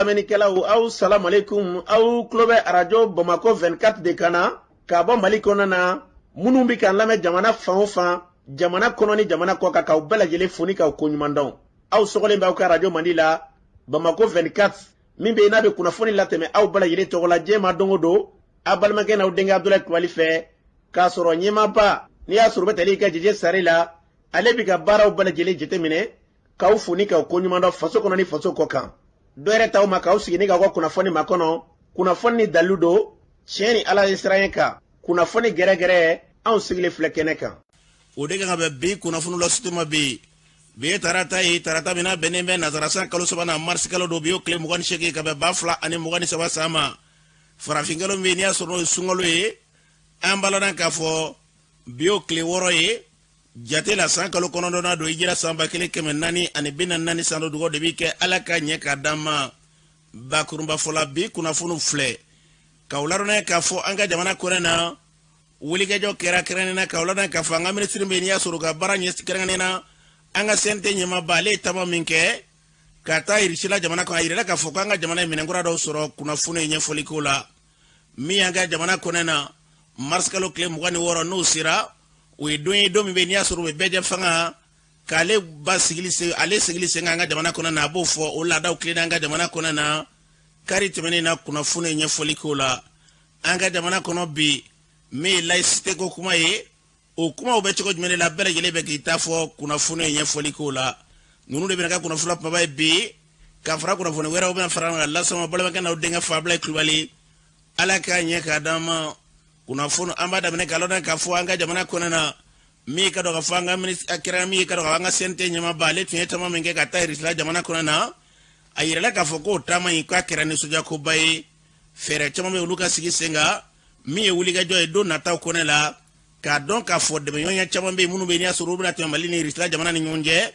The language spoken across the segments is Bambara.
Lamɛnnikɛlaw, aw salamalekun. Aw tulo bɛ Arajo Bamakɔ 24 de kan na ka bɔ Mali kɔnɔ na. Minnu bɛ k'an lamɛn jamana fan o fan, jamana kɔnɔ ni jamana kɔ kan, k'aw bɛɛ lajɛlen fo ni k'aw koɲuman dɔn. Aw sɔgɔlen bɛ aw ka arajo mandi la, Bamakɔ 24, min bɛ yen n'a bɛ kunnafoni latɛmɛ aw bɛɛ lajɛlen tɔgɔ la diɲɛ ma don o don, aw balimakɛ n'aw denkɛ Abudulayi Kulubali fɛ, k'a sɔrɔ ɲɛmaaba n'i y'a sɔrɔ bɛ tali kɛ Jeje Sare la, ale bɛ ka baaraw bɛɛ lajɛlen jateminɛ, k'aw fo ni k'aw koɲuman dɔn faso kɔnɔ ni faso kɔ kan. Dɔ yɛrɛ t'aw ma k'aw sigi ni k'aw ka kunnafoni makɔnɔ, kunnafoni ni dalilu don, tiɲɛ ni Ala ye siran kan, kunnafoni gɛrɛgɛrɛ, anw sigilen filɛ kɛnɛ kan. O de kan ka bɛn bi kunnafoni lasituma ma. Bi, bi ye tarata ye, tarata min n'a bɛnnen bɛ nazara san kalo sabanan, marisi kalo don. Bi y'o tile 28 ka bɛn 2023 san ma. Farafinkalo min n'i y'a sɔrɔ n'o ye sunkalo ye, an b'a ladɔn k'a fɔ bi y'o tile 6 ye jate la, san kalo 9nan don, hijira san 1444 san don. Dugawu de bi kɛ, Ala ka ɲɛ k'a d'an ma. Bakurunba fɔla, bi kunnafoniw filɛ k'aw ladɔnniya k'a fɔ an ka jamana kɔnɔ na, wulikajɔ kɛra kɛrɛnkɛrɛnnen na, k'aw ladɔnniya k'a fɔ an ka minisiri bɛ, n'i y'a sɔrɔ ka baara ɲɛsin kɛrɛnkɛrɛnnen na, an ka CNT ɲɛmaaba, ale ye taama min kɛ ka taa Irisila jamana kɔnɔ, a yirala k'a fɔ k'an ka jamana ye minɛnkura dɔw sɔrɔ. Kunnafoni ye ɲɛfɔli k'o la. Min y'an ka jamana kɔnɔ na, marisikalo tile 26 n'o sera, o ye don ye, don min bɛ n'i y'a sɔrɔ u bɛ bɛɛjɛ fanga k'ale ba sigili sen, ale sigili sen kan an ka jamana kɔnɔ na, a b'o fɔ o laadaw tilenna an ka jamana kɔnɔ na kari tɛmɛnen na. Kunnafoni ye ɲɛfɔli k'o la. An ka jamana kɔnɔ bi, min ye laïcité ko kuma ye, o kumaw bɛ cogo jumɛn de la, bɛɛ lajɛlen bɛ k'i ta fɔ. Kunnafoni ye ɲɛfɔli k'o la. Ninnu de bɛna kɛ kunnafoni kumaba ye bi, ka fara kunnafoni wɛrɛw bɛna fara kan lasama. Balimakɛ n'aw denkɛ Fabila Kulubali, Ala k'a ɲɛ k'a d'an ma. Kunnafoni, an b'a daminɛ k'a lɔn k'a fɔ an ka jamana kɔnɔ na, min ka dɔn k'a fɔ an ka minisiri kɛra, min ka dɔn k'a fɔ an ka CNT ɲɛmaaba, ale tun ye taama min kɛ ka taa Irisila jamana kɔnɔ na, a yirala k'a fɔ k'o taama in k'a kɛra nisɔndiyakoba ye. Fɛɛrɛ caman bɛ olu ka sigi sen kan, min ye wulikajɔ ye don nataw kɔnɔ la, k'a dɔn k'a fɔ dɛmɛɲɔgɔnya caman bɛ yen minnu bɛ yen n'i y'a sɔrɔ olu bɛna tɛmɛ Mali ni Irisila jamana ni ɲɔgɔn cɛ.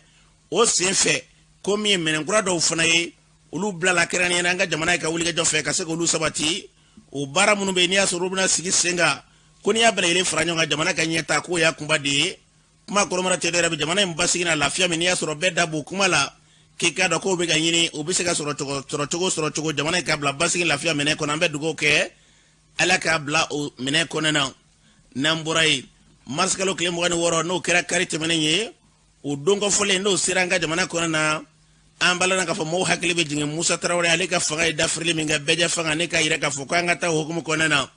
O sen fɛ, ko min ye minɛnkura dɔw fana ye, olu bilala kɛrɛnkɛrɛnnenya na an ka jamana ye ka wulikajɔ fɛ ka se k'olu sabati. O baara minnu bɛ yen n'i y'a sɔrɔ olu bɛna sigi sen kan, ko n'i y'a bɛɛ lajɛlen fara ɲɔgɔn kan, jamana ka ɲɛtaa, k'o y'a kunba de ye. Kuma kɔrɔmara tɛ dɔwɛrɛ bɛ jamana in basigi na lafiya min n'i y'a sɔrɔ bɛɛ da b'o kuma la, k'i k'a dɔn k'o bɛ ka ɲini, o bɛ se ka sɔrɔ cogo sɔrɔ cogo sɔrɔ cogo jamana in ka bila basigi lafiya minɛ kɔnɔ. An bɛ dugawu kɛ, Ala k'a bila o minɛ kɔnɔ na. N'an bɔra yen, marisikalo tile 26, n'o kɛra kari tɛmɛnen ye, o don kɔfɔlen n'o sera an ka jamana kɔnɔ na, an b'a lɔn k'a fɔ mɔgɔw hakili bɛ jigin Musa Tarawele, ale ka fanga ye dafirili min kɛ, bɛɛjɛ fanga, ne k'a yira k'a fɔ k'an ka taa o hukumu kɔnɔna na.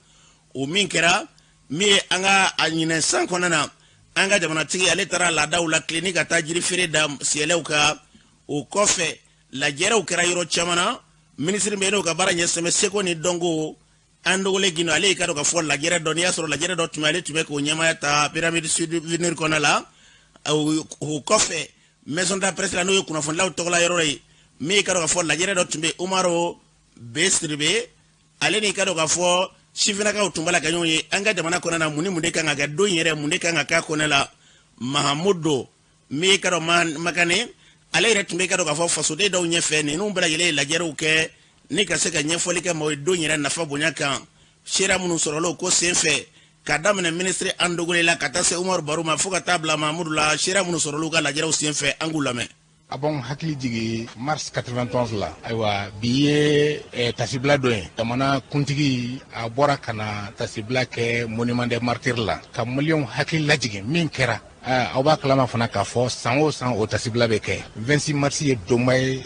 O min kɛra min ye, an ka a ɲinɛ san kɔnɔna na, an ka jamanatigi, ale taara laadaw la tilenni ka taa jirifeere da siyɛlɛw kan. O kɔfɛ, lajɛrɛw kɛra yɔrɔ caman na. Minisiri bɛ n'o ka baara ɲɛsɛmɛ seko ni dɔnko, Andogole Gindo, ale y'i ka dɔn k'a fɔ lajɛrɛ dɔ, n'i y'a sɔrɔ lajɛrɛ dɔ tun bɛ, ale tun bɛ k'o ɲɛmaaya ta Pyramide Souvenir kɔnɔ la. O kɔfɛ, maison de la presse la, n'o ye kunnafonilaw tɔgɔla yɔrɔ ye, min y'i ka dɔn k'a fɔ lajɛrɛ dɔ tun bɛ, Umaru B Sidibe, ale n'i ka dɔn k'a fɔ sifinnakaw tun b'a la ka ɲɔgɔn ye an ka jamana kɔnɔ na, mun ni mun de kan ka kɛ don yɛrɛ, mun de kan ka k'a kɔnɔ la. Mahamudu, min y'i ka dɔn Makane, ale yɛrɛ tun bɛ ka dɔn k'a fɔ fasoden dɔw ɲɛfɛ. Ninnu bɛɛ lajɛlen ye lajɛrɛw kɛ ni ka se ka ɲɛfɔli kɛ maaw ye don yɛrɛ nafa bonya kan. Seereya minnu sɔrɔla o ko senfɛ, ka daminɛ minisiri Andogole la ka taa se Umaru Baru ma, fo ka taa bila Mahamudu la, seereya minnu sɔrɔla u ka lajɛrɛw senfɛ, an k'u lamɛn. A b'anw hakili jigin mars 91 la. Ayiwa, bi ye tasibila don ye. Jamana kuntigi a bɔra ka na tasibila kɛ monument des martyrs la, ka Maliyɛnw hakili lajigin min kɛra. Aw b'a kalama fana k'a fɔ san o san, o tasibila bɛ kɛ. 26 mars ye donba ye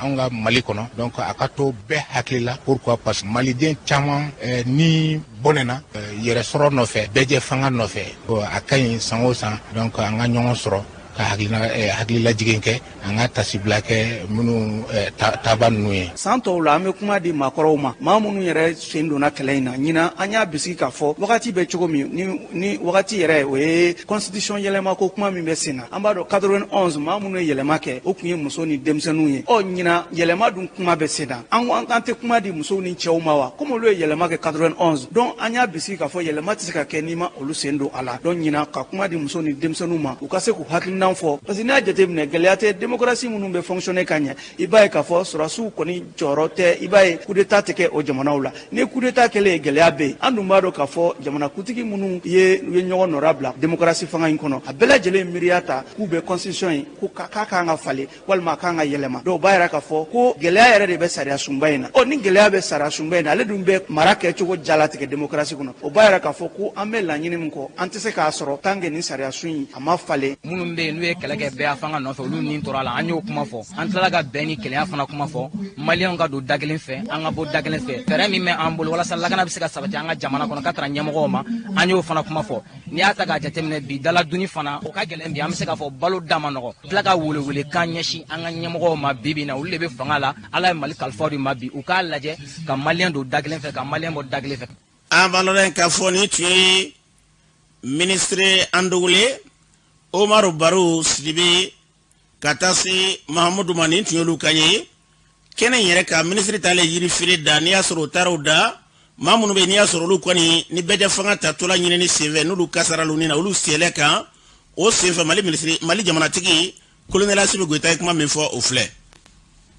anw ka Mali kɔnɔ. Donc a ka to bɛɛ hakili la. Pourquoi? Parce que maliden caman ni bɔnɛna yɛrɛ sɔrɔ nɔfɛ, bɛɛjɛ fanga nɔfɛ. A ka ɲi san o san, donc an ka ɲɔgɔn sɔrɔ ka hakililajigin kɛ, an ka tasibila kɛ minnu taaba ninnu ye. San tɔw la, an bɛ kuma di maakɔrɔw ma, maa minnu yɛrɛ sen donna kɛlɛ in na. Ɲinan, an y'a bisigi k'a fɔ wagati bɛ cogo min ni wagati yɛrɛ, o ye constitution yɛlɛma ko kuma min bɛ sen na. An b'a dɔn 91, maa minnu ye yɛlɛma kɛ, o tun ye muso ni denmisɛnninw ye. Ɔ ɲinan, yɛlɛma dun kuma bɛ sen na, an ko an tɛ kuma di musow ni cɛw ma wa, komi olu ye yɛlɛma kɛ 91? Donc an y'a bisigi k'a fɔ yɛlɛma tɛ se ka kɛ n'i ma olu sen don a la. Donc ɲinan, ka kuma di muso ni denmisɛnninw ma, u ka se k'u hakilinaw jan fɔ, parce que n'i y'a jateminɛ, gɛlɛya tɛ démocratie minnu bɛ fonctionner ka ɲɛ. I b'a ye k'a fɔ sɔrɔdasiw kɔni jɔyɔrɔ tɛ, i b'a ye coup d'état tɛ kɛ o jamanaw la. Ni coup d'état kɛlen, gɛlɛya bɛ yen. An dun b'a dɔn k'a fɔ jamanakuntigi minnu ye u ye ɲɔgɔn nɔra bila démocratie fanga in kɔnɔ, a bɛɛ lajɛlen miiriya ta k'u bɛ constitution in ko k'a kan ka falen walima a kan ka yɛlɛma. Donc o b'a yira k'a fɔ ko gɛlɛya yɛrɛ de bɛ sariya sunba in na. Ɔ, ni gɛlɛya bɛ sariya sunba in na, ale dun bɛ mara kɛcogo jalatigɛ démocratie kɔnɔ, o b'a yira k'a fɔ ko an bɛ laɲini min kɔ, an tɛ se k'a sɔrɔ tant que ni sariya sun in a ma falen. Minnu bɛ yen n'u ye kɛlɛ kɛ bɛɛ fanga nɔfɛ, olu nin tora la, an y'o kuma fɔ. An tilala ka bɛn ni kelenya fana kuma fɔ. Maliyɛnw ka don da kelen fɛ, an ka bɔ da kelen fɛ. Fɛɛrɛ min bɛ an bolo walasa lakana bɛ se ka sabati an ka jamana kɔnɔ ka tara ɲɛmɔgɔw ma, an y'o fana kuma fɔ. N'i y'a ta k'a jateminɛ bi, dala dunni fana o ka gɛlɛn bi, an bɛ se k'a fɔ balo da ma nɔgɔ. Tila ka welewele kan ɲɛsin an ka ɲɛmɔgɔw ma bi bi in na, olu de bɛ fanga la, Ala ye Mali kalifa de ma bi, u k'a lajɛ ka maliyɛn don da kelen fɛ, ka maliyɛn bɔ da kelen fɛ. An b'a lɔn k'a fɔ nin tun ye minisiri Andogule Umaru Baro Sidibe ka taa se Mahamudu ma, nin tun y'olu kan ye kɛnɛ in yɛrɛ kan. Minisiri taalen yiri feere da, n'i y'a sɔrɔ o taara o da, maa minnu bɛ yen n'i y'a sɔrɔ olu kɔni ni bɛɛ fanga tatɔla ɲinini senfɛ, n'olu kasara olu na, olu sɛlɛ kan. O senfɛ, Mali minisiri, Mali jamanatigi Kolonɛli Asimi Goyita ye kuma min fɔ, o filɛ.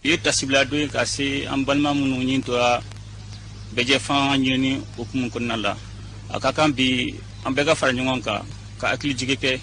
I ye tasibila don ye ka se an balima minnu ɲin tora bɛjɛ fanga ɲinini hukumu kɔnɔna la. A ka kan bi an bɛɛ ka fara ɲɔgɔn kan ka hakili jigi kɛ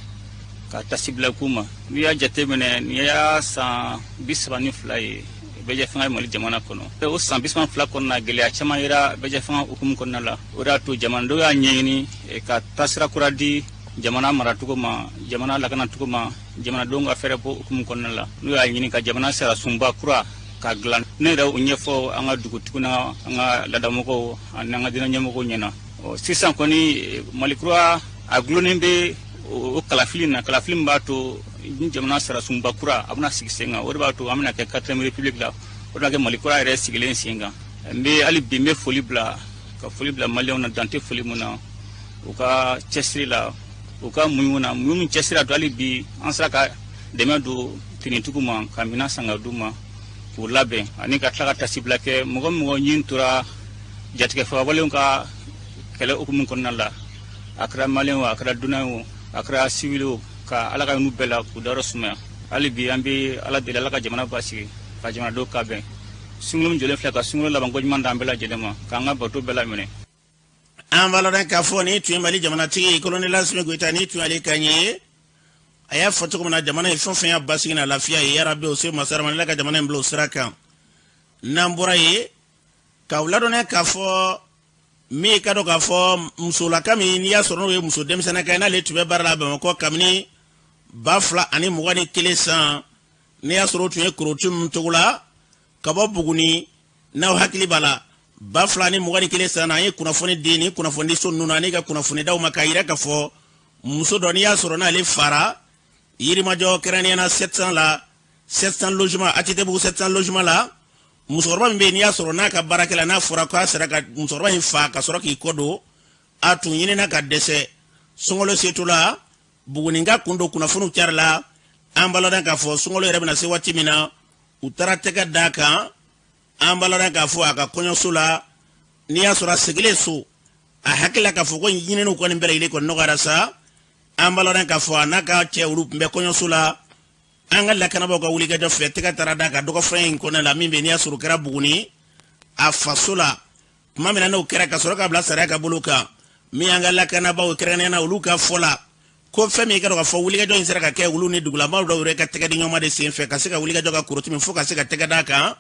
ka tasibila k'u ma. N'i y'a jateminɛ, nin y'a san 32 ye bɛjɛ fanga ye Mali jamana kɔnɔ. O san 32 kɔnɔna, gɛlɛya caman yera bɛjɛ fanga hukumu kɔnɔna la. O de y'a to jamanadenw y'a ɲɛɲini ka taasira kura di jamana maracogo ma, jamana lakanacogo ma, jamanadenw ka fɛɛrɛ bɔ hukumu kɔnɔna la. N'u y'a ɲini ka jamana sara sunba kura ka dilan, ne yɛrɛ o ɲɛfɔ an ka dugutigiw n'an ka laadamɔgɔw ani an ka diinɛ ɲɛmɔgɔw ɲɛna. Sisan kɔni, Mali kura a gulonnen bɛ o kalafili na, kalafili min b'a to ni jamana sara sunba kura a bɛna sigi sen kan. O de b'a to an bɛna kɛ quatrième république la, o de b'a kɛ Mali kura yɛrɛ sigilen sen kan. N bɛ hali bi n bɛ foli bila, ka foli bila maliyɛnw na, dante foli mun na, u ka cɛsiri la, u ka muɲu na, muɲu min cɛsiri don. Hali bi an sera ka dɛmɛ don finitigiw ma, ka minɛn san ka d'u ma k'u labɛn, ani ka tila ka tasibila kɛ mɔgɔ mɔgɔ ɲin tora jatigɛ fagabalenw ka kɛlɛ hukumu kɔnɔna la. A kɛra maliyɛn o, a kɛra dunan o, a kɛra civil o, ka Ala ka n'u bɛɛ la k'u dayɔrɔ sumaya. Hali bi an bɛ Ala deli, Ala ka jamana basigi, ka jamanadenw ka bɛn. Sunkalo min jɔlen filɛ, ka sunkalo laban ko ɲuman d'an bɛɛ lajɛlen ma, k'an ka bato bɛɛ laminɛ. An b'a lɔn k'a fɔ nin tun ye Mali jamanatigi Kolonɛli Asimi Goyita, nin tun y'ale kan ye. A y'a fɔ cogo min na, jamana ye fɛn o fɛn y'a basigi n'a lafiya ye, yarabi o se masara ma, ka jamana in bila o sira kan. N'an bɔra yen, k'aw ladɔnniya k'a fɔ min ye ka dɔn k'a fɔ musolaka min n'i y'a sɔrɔ n'o ye muso denmisɛnninka ye, n'ale tun bɛ baara la Bamakɔ kabini 2021 san, n'i y'a sɔrɔ o tun ye korotu min togo la ka bɔ Buguni, n'aw hakili b'a la, 2021 san na, an ye kunnafoni di ni kunnafonidiso ninnu na ani ka kunnafonidaw ma k'a yira k'a fɔ muso dɔ n'i y'a sɔrɔ n'ale fara Yirimajɔ, kɛrɛnkɛrɛnnenya la 700 la, 700 logement, ATT-bugu 700 logement la, musokɔrɔba min bɛ yen n'i y'a sɔrɔ n'a ka baarakɛla n'a fɔra k'a sera ka musokɔrɔba in fa ka sɔrɔ k'i kɔ don, a tun ɲinina ka dɛsɛ. Sunkalo seto la, Buguninka kun don, kunnafoniw cari la. An b'a lɔn k'a fɔ sunkalo yɛrɛ bɛna se waati min na, u taara tɛgɛ d'a kan. An b'a lɔn k'a fɔ a ka kɔɲɔso la, n'i y'a sɔrɔ a segilen so, a hakili la k'a fɔ ko ɲininiw kɔni bɛɛ lajɛlen kɔni nɔgɔyara sa. An b'a lɔn k'a fɔ a n'a ka cɛ, olu tun bɛ kɔɲɔso la. An ka lakanabaaw ka wulikajɔ fɛ, tɛgɛ taara d'a kan dɔgɔfɛn in kɔnɔ la min bɛ n'i y'a sɔrɔ o kɛra Buguni a faso la. Tuma min na n'o kɛra, ka sɔrɔ ka bila sariya ka bolo kan, min y'an ka lakanabaaw kɛrɛnkɛrɛnnenya la, olu ka fɔ la ko fɛn min ka dɔn k'a fɔ wulikajɔ in sera ka kɛ olu ni dugulamaw dɔw yɛrɛ ka tɛgɛ di ɲɔgɔn ma de sen fɛ, ka se ka wulikajɔ ka kurutu min fo ka se ka tɛgɛ d'a kan.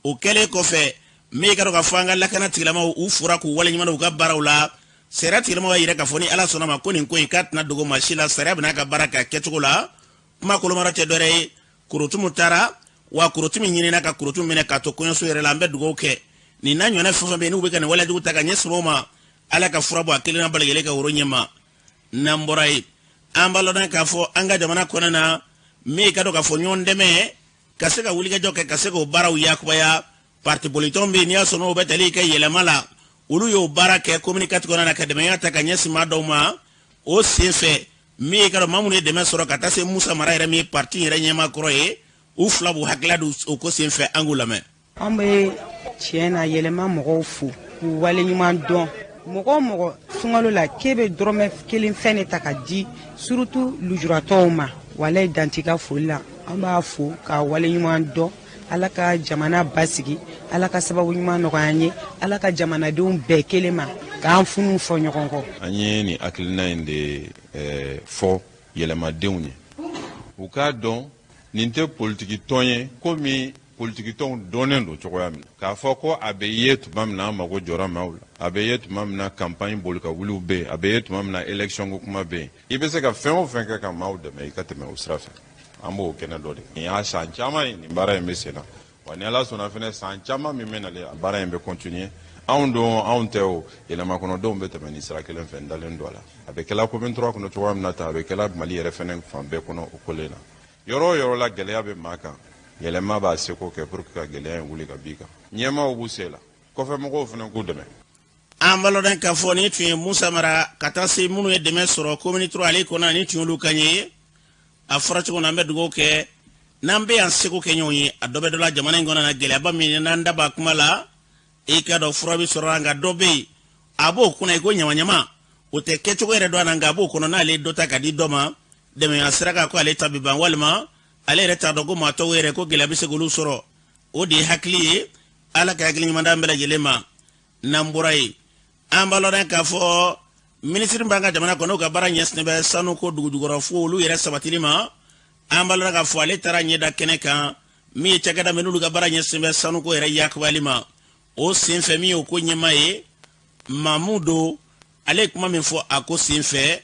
O kɛlen kɔfɛ, min ka dɔn k'a fɔ an ka lakana tigilamaw, u fura k'u waleɲuman u ka baaraw la. Sariya tigilamaw y'a yira k'a fɔ ni Ala sɔnna ma, ko nin ko in k'a tɛna dogo maa si la, sariya bɛna ka baara k'a kɛcogo la. Kuma kolomara tɛ dɔwɛrɛ ye, kurutu taara wa kurutu min ɲinina ka kurutu minɛ k'a to kɔɲɔso yɛrɛ la. An bɛ dugawu kɛ nin n'a ɲɔgɔnna fɛn fɛn bɛ yen n'u bɛ ka nin walejugu ta ka ɲɛsin o ma, Ala ka fura bɔ a kelenna bɛɛ lajɛlen ka woro ɲɛma. N'an bɔra yen, an b'a lɔn k'a fɔ an ka jamana kɔnɔna na, min ka dɔn k'a fɔ ɲɔgɔn dɛmɛ ka se ka wulikajɔ kɛ, ka se k'o baaraw yakubaya, parti politique bɛ yen n'i y'a sɔrɔ n'o bɛ tali kɛ yɛlɛma la, olu y'o baara kɛ commune 4 kɔnɔna na, ka dɛmɛya ta ka ɲɛsin maa dɔw ma. O sen fɛ, min ye ka dɔn maa minnu ye dɛmɛ sɔrɔ, ka taa se Musa Mara yɛrɛ min ye parti yɛrɛ ɲɛmaa kɔrɔ ye, u fila b'u hakilila don o ko sen fɛ, an k'u lamɛn. An bɛ tiɲɛ na yɛlɛma mɔgɔw fo k'u waleɲuman dɔn. Mɔgɔ o mɔgɔ sunkalo la k'e bɛ dɔrɔmɛ kelen fɛn de ta ka di, surtout lujuratɔw ma. Walayi, dan t'i ka foli la. An b'a fo k'a waleɲuman dɔn. Ala ka jamana basigi, Ala ka sababu ɲuman nɔgɔya an ye, Ala ka jamanadenw bɛɛ kelen ma k'an funu fɔ ɲɔgɔn kɔ. An ye nin hakilina in de fɔ yɛlɛmadenw ye, u k'a dɔn nin tɛ politiki tɔn ye komi politiki tɔnw dɔnnen don cogoya min na, k'a fɔ ko a bɛ ye tuma min na an mago jɔra maaw la, a bɛ ye tuma min na campagne boli ka wuliw bɛ yen, a bɛ ye tuma min na élection ko kuma bɛ yen. I bɛ se ka fɛn o fɛn kɛ ka maaw dɛmɛ, i ka tɛmɛ o sira fɛ. An b'o kɛnɛ dɔ de. Nin y'a san caman ye nin baara in bɛ sen na wa. Ni Ala sɔnna fɛnɛ, san caman min bɛ nalen, a baara in bɛ continuer. Anw don, anw tɛ, o yɛlɛma kɔnɔdenw bɛ tɛmɛ nin sira kelen fɛ. N dalen don a la, a bɛ kɛla commune 3 kɔnɔ cogoya min na tan, a bɛ kɛla Mali yɛrɛ fɛnɛ fan bɛɛ kɔnɔ o kolen na. Yɔrɔ o yɔrɔ la gɛlɛya bɛ maa kan, yɛlɛma b'a seko kɛ pour que ka gɛlɛya in wuli ka b'i kan. Ɲɛmaaw b'u se la, kɔfɛmɔgɔw fɛnɛ k'u dɛmɛ. An b'a lɔn k'a fɔ nin tun ye Musa Mara ka taa se minnu ye dɛmɛ sɔrɔ commune 3 ale kɔnɔ, ni tun y'olu kan ye. A fɔra cogo min na, an bɛ dugawu kɛ n'an bɛ yan seko kɛ ɲɔgɔn ye. A dɔ bɛ dɔ la jamana in kɔnɔ na, gɛlɛyaba min n'an da b'a kuma la, i ka dɔn fura bɛ sɔrɔ, nka dɔ bɛ yen a b'o kunna i ko ɲamaɲama, o tɛ kɛcogo yɛrɛ dɔn a na, nka a b'o kɔnɔ. N'ale ye dɔ ta ka di dɔ ma dɛmɛya sira kan, ko ale ta bɛ ban, walima ale yɛrɛ t'a dɔn ko maa tɔw yɛrɛ ko gɛlɛya bɛ se k'olu sɔrɔ. O de ye hakili ye. Ala ka hakili ɲuman d'an bɛɛ lajɛlen ma. N'an bɔra yen, an b'a lɔn k'a fɔ minisiri b'an ka jamana kɔnɔ, ka baara ɲɛsinnen bɛ sanuko, dugujukɔrɔ fo olu yɛrɛ sabatili ma. An b'a lɔn k'a fɔ ale taara ɲɛda kɛnɛ kan, min ye cakɛda min n'olu ka baara ɲɛsinnen bɛ sanuko yɛrɛ yakubali ma. O senfɛ, min ye o ko ɲɛma ye, Mamu don, ale ye kuma min fɔ a ko senfɛ,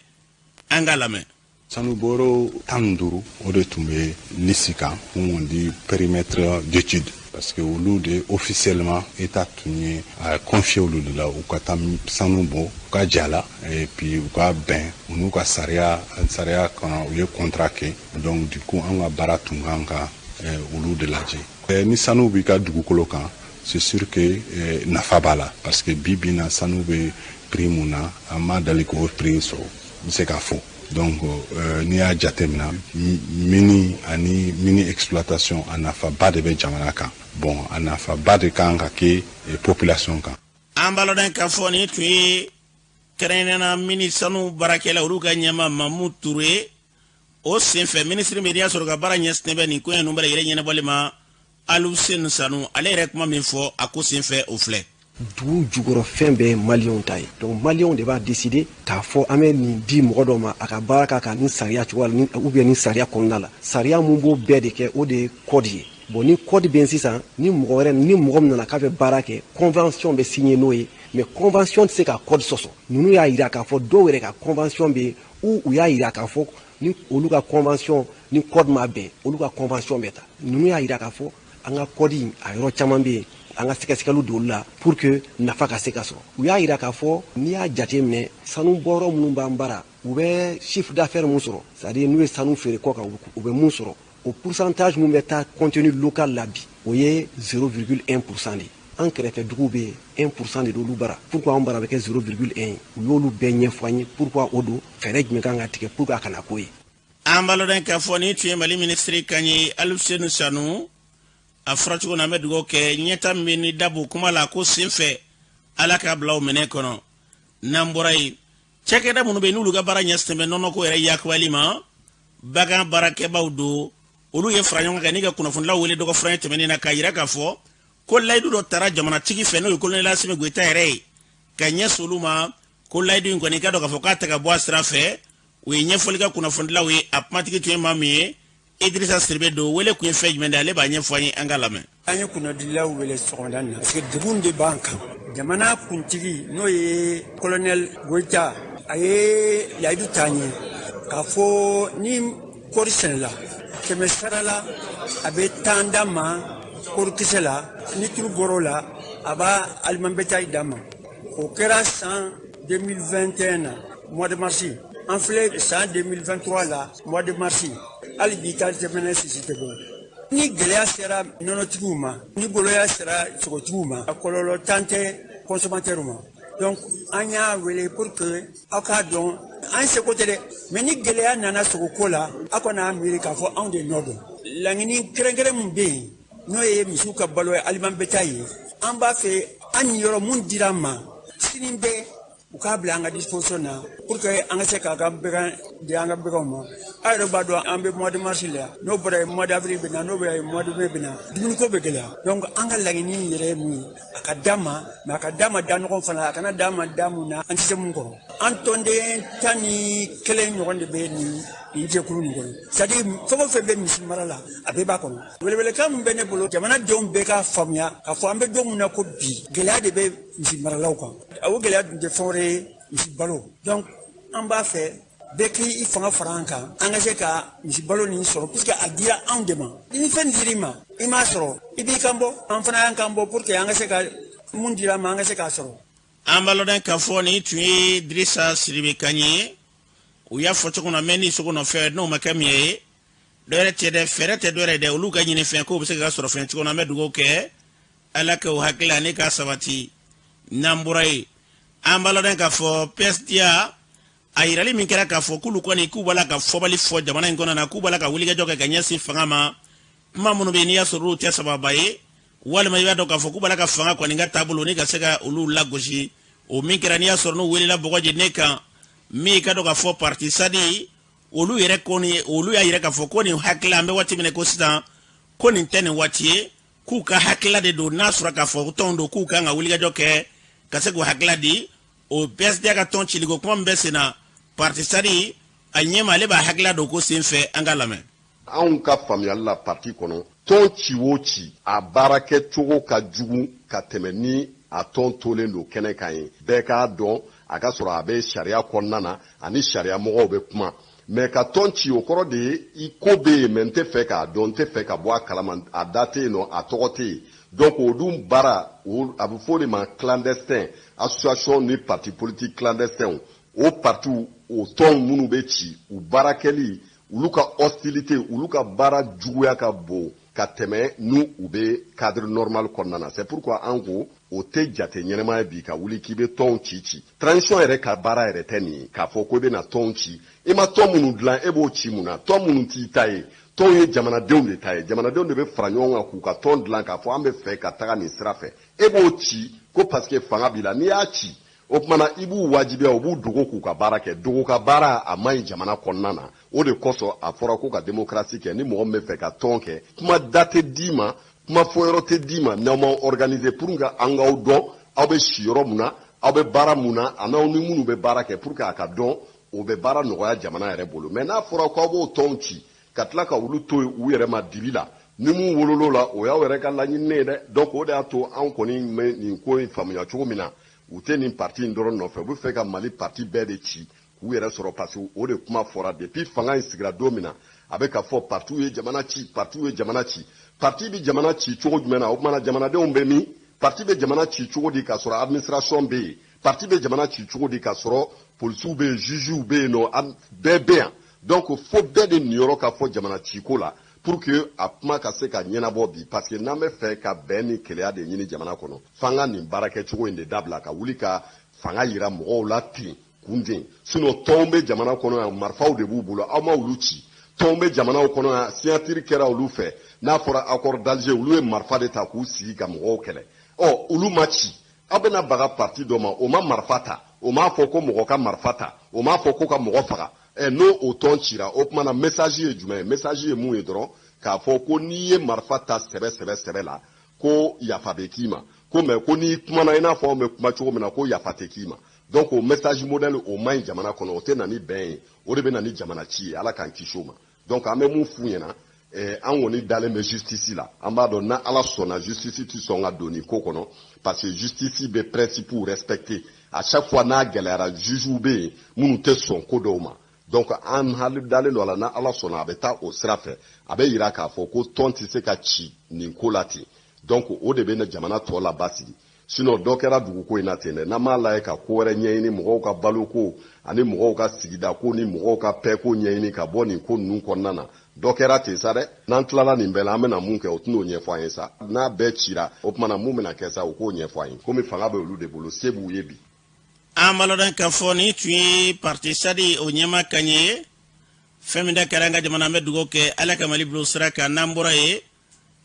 an k'a lamɛn. Sanubɔyɔrɔ 15, o de tun bɛ liste kan, mun on dit périmètre d'étude, parce que olu de officiellement État tun ye a confié olu de la u ka taa sanu bɔ, u ka ja la, et puis u ka bɛn u n'u ka sariya kɔnɔ, u ye contrat kɛ. Donc du coup, an ka baara tun kan ka olu de lajɛ. Ni sanu b'i ka dugukolo kan, c'est sûr que nafa b'a la, parce que bi bi na, sanu bɛ prix mun na, an ma dali k'o prix sɔrɔ, n bɛ se k'a fɔ. Donc n'i y'a jateminɛ, mine ani mine exploitation, a nafaba de bɛ jamana kan. Bon, a nafaba de kan ka kɛ population kan. An b'a lɔn k'a fɔ nin tun ye kɛrɛnkɛrɛnnenya mine sanu baarakɛla olu ka ɲɛma, Mamu Ture. O senfɛ, minisiri min y'a sɔrɔ ka baara ɲɛsinnen bɛ nin ko in ninnu bɛɛ lajɛlen ɲɛnabɔli ma, Aluseni Sanu, ale yɛrɛ kuma min fɔ a ko senfɛ, o filɛ. Dugu jukɔrɔ fɛn bɛɛ ye Maliyɛnw ta ye. Donc Maliyɛnw de b'a décider k'a fɔ an bɛ nin di mɔgɔ dɔ ma, a ka baara k'a kan ni sariya cogoya la ou bien ni sariya kɔnɔna la. Sariya mun b'o bɛɛ de kɛ, o de ye code ye. Bon, ni code bɛ yen sisan, ni mɔgɔ wɛrɛ, ni mɔgɔ min nana k'a bɛ baara kɛ, convention bɛ signer n'o ye, mais convention tɛ se ka code sɔsɔ. Ninnu y'a yira k'a fɔ dɔw yɛrɛ ka convention bɛ yen ou u y'a yira k'a fɔ ni olu ka convention ni code ma bɛn, olu ka convention bɛ ta. Ninnu y'a yira k'a fɔ an ka code in, a yɔrɔ caman bɛ yen, an ka sɛgɛsɛgɛliw don olu la pour que nafa ka se ka sɔrɔ. U y'a yira k'a fɔ n'i y'a jate minɛ, sanu bɔyɔrɔ minnu b'an bara, u bɛ chiffre d'affaires mun sɔrɔ, c'est à dire n'u ye sanu feere kɔ kan, u bɛ mun sɔrɔ, o pourcentage mun bɛ taa contenu local la bi, o ye 0,1% de ye. An kɛrɛfɛ duguw bɛ yen, 1% de d'olu bara. Pourquoi an bara bɛ kɛ 0,1 ye? U y'olu bɛɛ ɲɛfɔ an ye pourquoi o don, fɛɛrɛ jumɛn kan ka tigɛ pour que a kana k'o ye. An b'a lɔn k'a fɔ nin tun ye Mali minisiri kan ye, Aluseni Sanu. A fɔra cogo na, an bɛ dugawu kɛ ɲɛta min bɛ ni dabo kuma la ko senfɛ, Ala k'a bila o minɛ kɔnɔ. N'an bɔra yen, cakɛda minnu bɛ yen n'olu ka baara ɲɛsinnen bɛ nɔnɔko yɛrɛ yakubali ma, bagan baarakɛbaw don, olu ye fara ɲɔgɔn kan n'i ka kunnafonilaw wele dɔgɔfuran tɛmɛnen na, k'a yira k'a fɔ ko layidu dɔ tara jamanatigi fɛ, n'o ye kolonɛli Asimi Goyita yɛrɛ ye, ka ɲɛsin olu ma, ko layidu in kɔni, i ka dɔn k'a fɔ k'a tɛ ka bɔ a sira fɛ. U ye ɲɛfɔli kɛ kunnafonidilaw ye. A kumatigi tun ye maa min ye, Idirisa Siribe don. Wele kun ye fɛn jumɛn de, ale b'a ɲɛfɔ an ye, an ka lamɛn. An ye kunnadilaw wele sɔgɔmada in na parce que degun de b'an kan. Jamana kuntigi, n'o ye colonel Goyita, a ye layidu ta an ye k'a fɔ ni kɔɔri sɛnɛla 100 sara la, a bɛ 10 d'an ma kɔɔrikisɛ la, ni tulu bɔr'o la, a b'a aliment bétail d'an ma. O kɛra san 2021 na, mois de mars. An filɛ san 2023 la, mois de mars, hali bi ta tɛmɛnɛ sisi tɛ bɔ. Ni gɛlɛya sera nɔnɔtigiw ma, ni goloya sera sogotigiw ma, a kɔlɔlɔ tan tɛ consommateur ma. Donc an y'a wele pour que aw k'a dɔn an seko tɛ dɛ, mais ni gɛlɛya nana sogoko la, aw kana miiri k'a fɔ anw de nɔ don. Laɲini kɛrɛnkɛrɛn min bɛ yen, n'o ye misiw ka balo ye, aliment bétail ye, an b'a fɛ an niyɔrɔ mun dira an ma sini bɛɛ. U k'a bila an ka disposition na pour que an ka se k'a ka bagan di an ka baganw ma. A yɛrɛ b'a dɔn, an bɛ mois de mars la yan, n'o bɔra yen, mois d'avril bɛ na, n'o bɔra yen, mois de mai bɛ na, dumuniko bɛ gɛlɛya. Donc an ka laɲini yɛrɛ ye mun ye? A ka d'an ma, mais a ka d'an ma da ɲɔgɔn fana, a kana d'an ma da mun na an tɛ se mun kɔrɔ. An tɔnden 11 ɲɔgɔn de bɛ nin jɛkulu nin kɔnɔ, c'est à dire fɛn o fɛn bɛ misi mara la, a bɛɛ b'a kɔnɔ. Welewelekan min bɛ ne bolo, jamanadenw bɛɛ k'a faamuya k'a fɔ an bɛ don min na ko bi, gɛlɛya de bɛ misi maralaw kan. O gɛlɛya dun tɛ fɛn wɛrɛ ye, misi balo. Donc an b'a fɛ bɛɛ k'i fanga fara an kan, an ka se ka misi balo nin sɔrɔ, puisque a dira anw de ma. Ni fɛn dir'i ma, i m'a sɔrɔ, i b'i kan bɔ. An fana y'an kan bɔ pour que an ka se ka mun dira an ma, an ka se k'a sɔrɔ. An b'a lɔdɔn k'a fɔ nin tun ye Dirisa Siribe kan ye. U y'a fɔ cogo min na, mɛ ni sogo nɔfɛ n'o ma kɛ min ye dɔwɛrɛ tɛ dɛ, fɛɛrɛ tɛ dɔwɛrɛ dɛ, olu ka ɲini fɛn k'o bɛ se ka sɔrɔ fɛn cogo min na. An bɛ dugawu kɛ, Ala ka o hakili ani ka sabati. N'an bɔra yen, an b'a lɔdɔn k'a fɔ PSDA, a yirali min kɛra k'a fɔ k'olu kɔni k'u b'a la ka fɔbali fɔ jamana in kɔnɔ na, k'u b'a la ka wulikajɔ kɛ ka ɲɛsin fanga ma, kuma minnu bɛ yen n'i y'a sɔrɔ olu tɛ sababa ye, walima i b'a dɔn k'a fɔ k'u b'a la ka fanga kɔni ka taabolo ni ka se ka olu lagosi, o min kɛra n'i y'a sɔrɔ n'u welela bɔgɔ jeninen kan, min ka dɔn k'a fɔ parti SADI, olu yɛrɛ kɔni olu y'a yira k'a fɔ ko nin hakilila, an bɛ waati min na ko sisan, ko nin tɛ nin waati ye, k'u ka hakilila de don. N'a sɔrɔ k'a fɔ tɔnw don, k'u kan ka wulikajɔ kɛ ka se k'u hakilila di. O PSDA ka tɔn ciliko kuma min bɛ sen na, parti SADI a ɲɛma, ale b'a hakilila don ko sen fɛ. An ka lamɛn. Anw ka faamuyali la, parti kɔnɔ, tɔn ci o ci, a baarakɛcogo ka jugu ka tɛmɛ ni a tɔn tolen don kɛnɛ kan ye. Bɛɛ k'a dɔn a ka sɔrɔ a bɛ sariya kɔnɔna na ani sariya mɔgɔw bɛ kuma. Mais ka tɔn ci, o kɔrɔ de ye i ko bɛ yen, mais n tɛ fɛ k'a dɔn, n tɛ fɛ ka bɔ a kalama, a da tɛ yen nɔ, a tɔgɔ tɛ yen. Donc o dun baara, a bɛ fɔ o de ma clandestin association ni parti politique clandestin. O partiw, o tɔn minnu bɛ ci, u baarakɛli, olu ka hostilité, olu ka baara juguya ka bon ka tɛmɛ n'u u bɛ cadre normal kɔnɔna na. C'est pourquoi an ko o tɛ jate ɲɛnɛma ye bi ka wuli k'i bɛ tɔnw ci ci. Transition yɛrɛ ka baara yɛrɛ tɛ nin ye k'a fɔ ko i bɛna tɔnw ci. I ma tɔn minnu dilan, e b'o ci mun na? Tɔn minnu t'i ta ye, tɔnw ye jamanadenw de ta ye. Jamanadenw de bɛ fara ɲɔgɔn kan k'u ka tɔn dilan k'a fɔ an bɛ fɛ ka taga nin sira fɛ. E b'o ci ko parce que fanga b'i la. N'i y'a ci, o tuma na i b'u wajibiya, u b'u dogo k'u ka baara kɛ. Dogo ka baara, a man ɲi jamana kɔnɔna na. O de kosɔn a fɔra ko ka démocratie kɛ. Ni mɔgɔ min bɛ fɛ ka tɔn kɛ, kuma da tɛ d'i ma, kuma fɔyɔrɔ tɛ d'i ma n'aw ma organiser pour que an k'aw dɔn, aw bɛ si yɔrɔ mun na, aw bɛ baara mun na, a n'aw ni minnu bɛ baara kɛ, pour que a ka dɔn. O bɛ baara nɔgɔya jamana yɛrɛ bolo. Mais n'a fɔra k'aw b'o tɔnw ci ka tila ka olu to yen u yɛrɛ ma dibi la, ni mun wolol'o la, o y'aw yɛrɛ ka laɲini ye dɛ. Donc o de y'a to anw kɔni bɛ nin ko in faamuya cogo min na, u tɛ nin parti in dɔrɔn nɔfɛ, u bɛ fɛ ka Mali parti bɛɛ de ci k'u yɛrɛ sɔrɔ, parce que o de kuma fɔra depuis fanga in sigira don min na. A bɛ ka fɔ partiw ye jamana ci, partiw ye jamana ci. Parti bɛ jamana ci cogo jumɛn na? O kumana jamanadenw bɛ min? Parti bɛ jamana ci cogo di k'a sɔrɔ administration bɛ yen? Parti bɛ jamana ci cogo di k'a sɔrɔ polisiw bɛ yen, juges bɛ yen nɔ, bɛɛ bɛ yan? Donc fo bɛɛ de niyɔrɔ ka fɔ jamana ciko la pour que a kuma ka se ka ɲɛnabɔ bi, parce que n'an bɛ fɛ ka bɛn ni keleya de ɲini jamana kɔnɔ, f'an ka nin baarakɛcogo in de dabila, ka wuli ka fanga yira mɔgɔw la ten kun ten. Sinon tɔnw bɛ jamana kɔnɔ yan, marifaw de b'u bolo, aw ma olu ci. Tɔnw bɛ jamanaw kɔnɔ yan, signature kɛra olu fɛ, n'a fɔra accord d'Alger, olu ye marifa de ta k'u sigi ka mɔgɔw kɛlɛ. Ɔ olu ma ci. Aw bɛna baga parti dɔ ma, o ma marifa ta, o m'a fɔ ko mɔgɔ ka marifa ta, o m'a fɔ ko ka mɔgɔ faga. Ɛ n'o o tɔn cira, o tuma na message ye jumɛn ye? Message ye mun ye dɔrɔn? K'a fɔ ko n'i ye marifa ta sɛbɛ sɛbɛ sɛbɛ la, ko yafa bɛ k'i ma ko, mais ko n'i kumana i n'a fɔ anw bɛ kuma cogo min na, ko yafa tɛ k'i ma. Donc o message modèle, o man ɲi jamana kɔnɔ, o tɛ na ni bɛn ye, o de bɛ na ni jamana ci ye. Ala k'an kisi o ma. Donc an bɛ mun f'u ɲɛna? An kɔni dalen bɛ justice la. An b'a dɔn na Ala sɔnna, justice tɛ sɔn ka don nin ko kɔnɔ, parce que justice bɛ principe respecter à chaque fois. N'a gɛlɛyara, juges bɛ yen minnu tɛ sɔn ko dɔw ma. Donc an hali dalen don a la, na Ala sɔnna, a bɛ taa o sira fɛ, a bɛ yira k'a fɔ ko tɔn tɛ se ka ci nin ko la ten. Donc o de bɛ na jamana tɔ la basigi. Sinon dɔ kɛra duguko in na ten dɛ. N'an m'a lajɛ ka ko wɛrɛ ɲɛɲini, mɔgɔw ka baloko ani mɔgɔw ka sigida ko ni mɔgɔw ka paix ko ɲɛɲini ka bɔ nin ko ninnu kɔnɔna na, dɔ kɛra ten sa dɛ. N'an tilala nin bɛɛ la, an bɛna mun kɛ? O tɛn'o ɲɛfɔ an ye sa. N'a bɛɛ cira, o tuma na mun bɛna kɛ sa? O k'o ɲɛfɔ an ye, komi fanga bɛ olu de bolo, se b'u ye bi. An b'a lɔdɔn k'a fɔ nin tun ye parti SADI o ɲɛma kan ye. Fɛn min da kɛra an ka jamana, an bɛ dugawu kɛ, Ala ka Mali bila sira kan. N'an bɔra yen,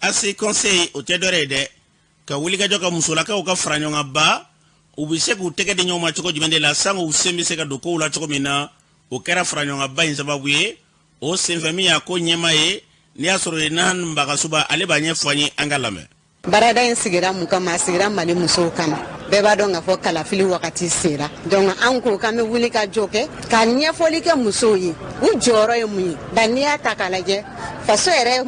ASI conseil, o tɛ dɔwɛrɛ ye dɛ, ka wulikajɔ ka musolakaw ka fara ɲɔgɔn kan ba. U bɛ se k'u tɛgɛ di ɲɔgɔn ma cogo jumɛn de la sango u sen bɛ se ka don kow la cogo min na. O kɛra faraɲɔgɔnkanba in sababu ye. O senfɛ, min y'a ko ɲɛmaa ye, n'i y'a sɔrɔ ye Nahan Bagasuba, ale b'a ɲɛfɔ an ye. An ka lamɛn. Baarada in sigira mun kama? A sigira Mali musow kama. Bɛɛ b'a dɔn k'a fɔ kalafili wagati sera. Donc an ko k'an bɛ wuli ka jɔ kɛ ka ɲɛfɔli kɛ musow ye, u jɔyɔrɔ ye mun ye. Ba n'i y'a ta k'a lajɛ, faso yɛrɛ,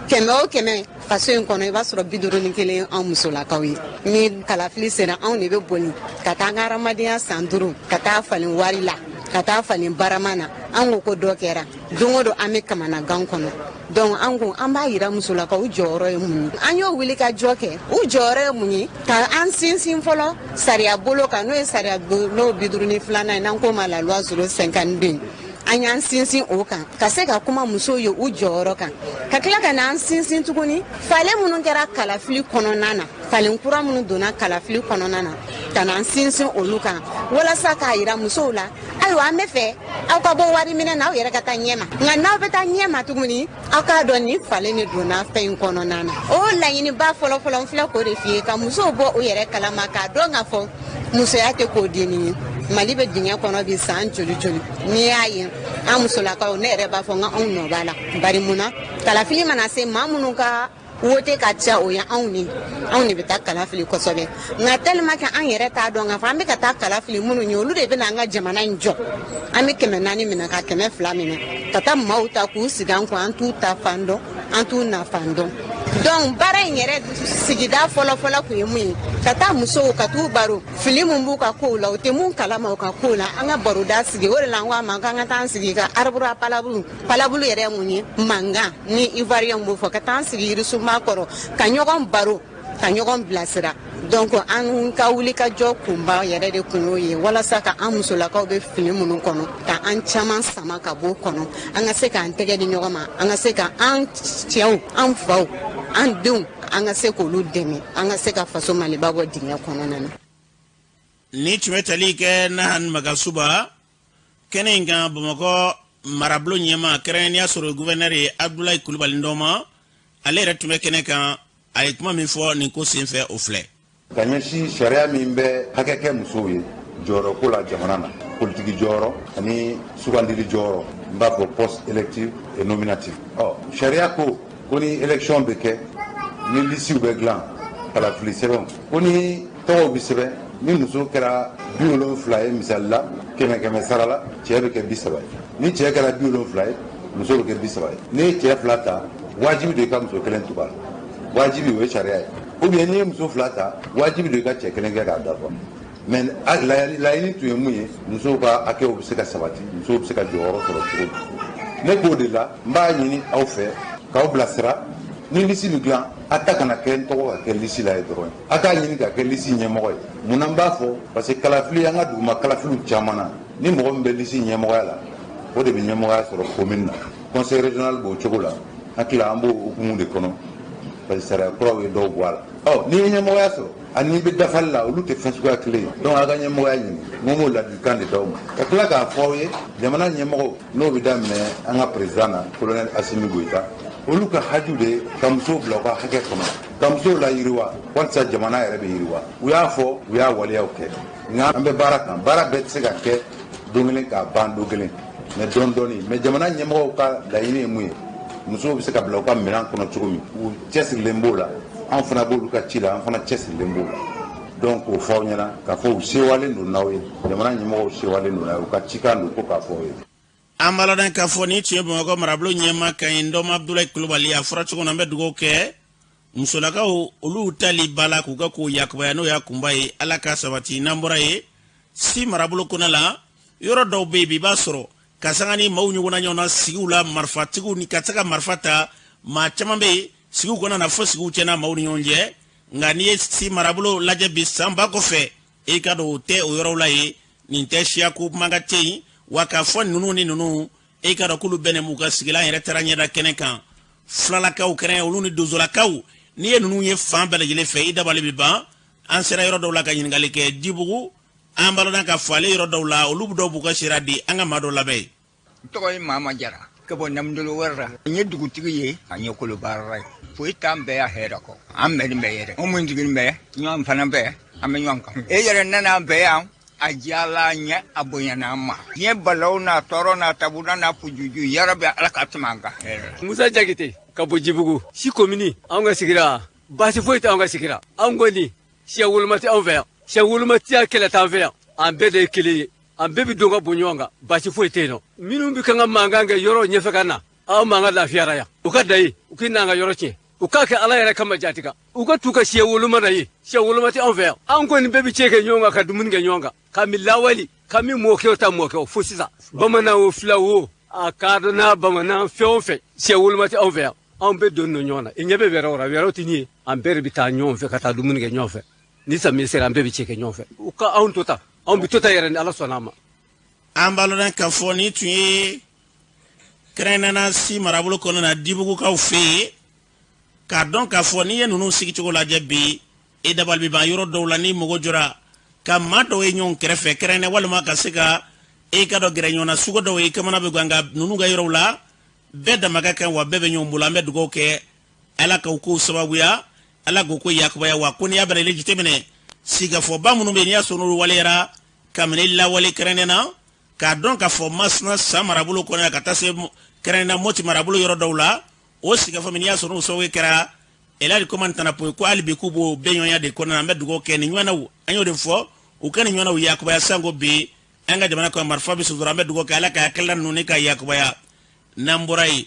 100 o 100 faso in kɔnɔ, i b'a sɔrɔ 51 an musolakaw ye. Ni kalafili sera, anw de bɛ boli ka taa an ka hadamadenya san 5, ka taa falen wari la, ka taa falen barama na. An ko ko dɔ kɛra. Don o don an bɛ kamanagan kɔnɔ. Donc an ko an b'a yira musolakaw, u jɔyɔrɔ ye mun ye. An y'o wuli ka jɔ kɛ, u jɔyɔrɔ ye mun ye, ka an sinsin fɔlɔ sariya bolo kan, n'o ye sariya bolo 52nan ye, n'an k'o ma la loi 052. An y'an sinsin o kan ka se ka kuma musow ye u jɔyɔrɔ kan, ka tila ka n'an sinsin tuguni falen minnu kɛra kalafili kɔnɔna na, falen kura minnu donna kalafili kɔnɔna na, ka n'an sinsin olu kan walasa k'a yira musow la, ayiwa, an bɛ fɛ aw ka bɔ wari minɛ na, aw yɛrɛ ka taa ɲɛma. Nka n'aw bɛ taa ɲɛma tuguni, aw k'a dɔn nin falen de donna fɛn in kɔnɔna na. O laɲiniba fɔlɔfɔlɔ, n filɛ k'o de f'i ye, ka musow bɔ u yɛrɛ kalama, k'a dɔn k'a fɔ musoya tɛ k'o denni ye. Mali bɛ dingɛ kɔnɔ bi san joli joli. N'i y'a ye an musolakaw, ne yɛrɛ b'a fɔ n ka anw nɔ b'a la. Bari mun na? Kalafili mana se, maa minnu ka wote ka ca, o ye anw ni anw de bɛ taa kala fili kosɛbɛ. Nka tellement que an yɛrɛ t'a dɔn k'a fɔ an bɛ ka taa kala fili minnu ye, olu de bɛna an ka jamana in jɔ. An bɛ 400 minɛ ka 200 minɛ ka taa maaw ta k'u sigi an kun, an t'u ta fan dɔn, an t'u nafan dɔn. Donc baara in yɛrɛ sigida fɔlɔfɔlɔ tun ye mun ye? Ka taa musow ka t'u baro, fili mun b'u ka kow la, u tɛ mun kalama u ka kow la, an ka baroda sigi. O de la an ko a ma k'an ka taa an sigi ka arbre à palabre. Palabre yɛrɛ ye mun ye? Mankan ni Ivoirien b'o fɔ. Ka taa an sigi yirisunba kɔrɔ ka ɲɔgɔn baro, ka ɲɔgɔn bilasira. Donc an ka wuli ka jɔ kunba yɛrɛ de kun y'o ye, walasa ka an musolakaw bɛ fili minnu kɔnɔ, ka an caman sama ka b'o kɔnɔ, an ka se k'an tɛgɛ di ɲɔgɔn ma, an ka se ka an cɛw, an faw, an denw, an ka se k'olu dɛmɛ, an ka se ka faso Maliba bɔ dingɛ kɔnɔna na. Ni tun bɛ tali kɛ Nahan Magasuba kɛnɛ in kan, Bamakɔ marabolo ɲɛmaa, kɛrɛnkɛrɛnnenya sɔrɔ gouverneur ye, Abdulayi Kulubali Ndɔma, ale yɛrɛ tun bɛ kɛnɛ kan. A ye kuma min fɔ nin ko senfɛ, o filɛ. Ka ɲɛsin sariya min bɛ hakɛ kɛ musow ye jɔyɔrɔko la jamana na, politiki jɔyɔrɔ ani sugandili jɔyɔrɔ, n b'a fɔ poste électif et nominatif. Ɔ sariya ko ko ni élection bɛ kɛ, ni lisiw bɛ dilan, kalafili sɛbɛnw, ko ni tɔgɔw bɛ sɛbɛn, ni muso kɛra 70 ye, misali la, kɛmɛ kɛmɛ sara la, cɛ bɛ kɛ 30 ye. Ni cɛ kɛra 70 ye, muso bɛ kɛ 30 ye. N'i ye cɛ fila ta, wajibi don i ka muso kelen tugu a la, wajibi, o ye sariya ye. Ou bien n'i ye muso fila ta, wajibi don i ka cɛ kelen kɛ k'a dafa. Mais laɲini tun ye mun ye? Musow ka hakɛw bɛ se ka sabati, musow bɛ se ka jɔyɔrɔ sɔrɔ cogo min. Ne k'o de la, n b'a ɲini aw fɛ k'aw bilasira. Ni lisi bɛ dilan, a ta kana kɛ n tɔgɔ ka kɛ lisi la ye dɔrɔn, a k'a ɲini ka kɛ lisi ɲɛmɔgɔ ye. Mun na n b'a fɔ? Parce que kalafili, an ka duguma kalafiliw caman na, ni mɔgɔ min bɛ lisi ɲɛmɔgɔya la, o de bɛ ɲɛmɔgɔya sɔrɔ commune na. Conseil régional b'o cogo la. Hakili la, an b'o hukumu de kɔnɔ, parce que sariya kuraw ye dɔw bɔ a la. Ɔ n'i ye ɲɛmɔgɔya sɔrɔ ani n'i bɛ dafali la, olu tɛ fɛn suguya kelen ye. Donc a ka ɲɛmɔgɔya ɲini, n ko n b'o ladilikan de d'aw ma, ka tila k'a fɔ aw ye, jamana ɲɛmɔgɔw, n'o bɛ daminɛ an ka président na, colonel Assimi Goïta, olu ka haju de ka musow bila u ka hakɛ kɔnɔ, ka musow la yiriwa, walisa jamana yɛrɛ bɛ yiriwa. U y'a fɔ, u y'a waleyaw kɛ. Nka an bɛ baara kan, baara bɛɛ tɛ se ka kɛ don kelen k'a ban don kelen, mais dɔɔni dɔɔni. Mais jamana ɲɛmɔgɔw ka laɲini ye mun ye? Musow bɛ se ka bila u ka minɛn kɔnɔ cogo min, u cɛsirilen b'o la. An fana b'olu ka ci la, an fana cɛsirilen b'o la. Donc k'o fɔ aw ɲɛna k'a fɔ u sewalen don n'aw ye, jamana ɲɛmɔgɔw sewalen don n'aw ye, u ka cikan don ko k'a fɔ aw ye. An b'a ladɔn k'a fɔ nin tun ye Bamakɔ marabolo ɲɛmaa kan ye, Ndɔma Abudulayi Kulubali. A fɔra cogo min na, an bɛ dugawu kɛ musolakaw, olu tali ba la k'u ka kow yakubaya, n'o y'a kunba ye, Ala ka sabati. N'an bɔra yen, Si marabolo kɔnɔ la, yɔrɔ dɔw bɛ yen bi, i b'a sɔrɔ ka sanga ni maaw ɲɔgɔnna ɲɔgɔn na sigiw la, marifatigiw ni ka se ka marifa ta, maa caman bɛ yen sigiw kɔnɔna na, fo sigiw tiɲɛna maaw ni ɲɔgɔn cɛ. Nka n'i ye Si marabolo lajɛ bi, sanba kɔfɛ, i ka dɔn o tɛ o yɔrɔw la yen. Nin tɛ siyako mankan tɛ yen wa, k'a fɔ ninnu ni ninnu, e ka dɔn k'olu bɛnnen b'u ka sigila. Yɛrɛ taara ɲɛda kɛnɛ kan, Filalakaw kɛrɛn, olu ni Donsolakaw. N'i ye ninnu ye fan bɛɛ lajɛlen fɛ, i dabali bɛ ban. An sera yɔrɔ dɔw la ka ɲininkali kɛ Jibugu. An b'a dɔn ka fɔ ale yɔrɔ dɔw la, olu dɔw b'u ka sira di. An ka maa dɔw labɛn. N tɔgɔ ye Mama Jara, ka bɔ Namudolo wɛrɛ la. N ye dugutigi ye, a ye kolo baarala ye. Foyi t'an bɛɛ ya hɛrɛ kɔ. An bɛɛ bɛ yɛrɛ, anw min sigilen bɛ ɲɔgɔn fana bɛɛ. An bɛ ɲɔgɔn kan. E yɛrɛ nana an fɛ yan, a diyala an ye, a bonyana an ma. Diɲɛ balawu n'a tɔɔrɔ n'a tabuda n'a fujuju, yarabi Ala ka tɛmɛ an kan hɛrɛ la. Musa Jakite ka bɔ Jibugu si komini, anw ka sigira baasi foyi tɛ anw ka sigira. Anw kɔni siya woloma tɛ anw fɛ yan, siya woloma tɛ kɛlɛ t'an fɛ yan, an bɛɛ de ye kelen ye, an bɛɛ bɛ don ka bɔ ɲɔgɔn kan, baasi foyi tɛ yen nɔ. Minnu bɛ kan ka mankan kɛ yɔrɔ ɲɛfɛ ka na, aw man ka lafiyara yan, u ka da ye, u k'i n'an ka yɔrɔ tiɲɛ, u k'a kɛ Ala yɛrɛ kama jati kan, u ka t'u ka siya woloma na ye, siya woloma tɛ anw fɛ yan. Anw kɔni bɛɛ bɛ cɛ kɛ ɲɔgɔn kan, ka dumuni kɛ ɲɔgɔn kan, ka min lawali, ka min mɔkɛw ta mɔkɛw fo sisan, bamanan o fila o a kadɔnna bamanan fɛn o fɛn, siya woloma tɛ anw fɛ yan, anw bɛɛ don ɲɔgɔn na. I ɲɛ bɛ wɛrɛw la, wɛrɛw tɛ nin ye, an bɛɛ de bɛ taa ɲɔgɔn fɛ ka taa dumuni kɛ ɲɔgɔn fɛ, ni samiya sera an bɛɛ bɛ cɛ kɛ ɲɔgɔn fɛ. U ka anw to tan, anw bɛ to tan yɛrɛ ni Ala sɔnna a ma. An b'a lɔn k'a fɔ nin tun ye kɛrɛnkɛrɛnnenya si marabolo kɔnɔna na Dibugukaw fɛ yen, k'a dɔn k'a fɔ n'i ye ninnu sigicogo lajɛ bi, e dabali bɛ ban yɔrɔ dɔw la n'i mago jɔra ka maa dɔw ye ɲɔgɔn kɛrɛfɛ kɛrɛnkɛrɛn, walima ka se ka e ka dɔ gɛrɛ ɲɔgɔn na sugu dɔw ye kamana bɛ gan, nka ninnu ka yɔrɔw la bɛɛ dama ka kan, wa bɛɛ bɛ ɲɔgɔn bolo. An bɛ dugawu kɛ Ala k'u kow sababuya, Ala k'u ko yakubaya. Wa ko n'i y'a bɛɛ lajɛlen jateminɛ, sigikafɔba minnu bɛ yen n'i y'a sɔrɔ n'olu waleyara kabini lawale kɛrɛnkɛrɛn na, k'a dɔn k'a fɔ Masina san marabolo kɔnɔ yan ka taa se kɛrɛnkɛrɛn na Moti marabolo yɔrɔ dɔw la, o sigikafɔ min n'i y'a sɔrɔ n'o sababu kɛra Elhaji Komani Tanapoyi ko hali bi k'u b'o bɛnɲɔgɔnya de kɔnɔna na. An bɛ dugawu kɛ nin ɲɔgɔnnaw, an y'o de fɔ, u ka nin ɲɔgɔnnaw yakubaya sanko bi an ka jamana kɔnɔ marifa bɛ sɔrɔ. An bɛ dugawu kɛ Ala ka hakilila ninnu ni ka yakubaya. N'an bɔra yen,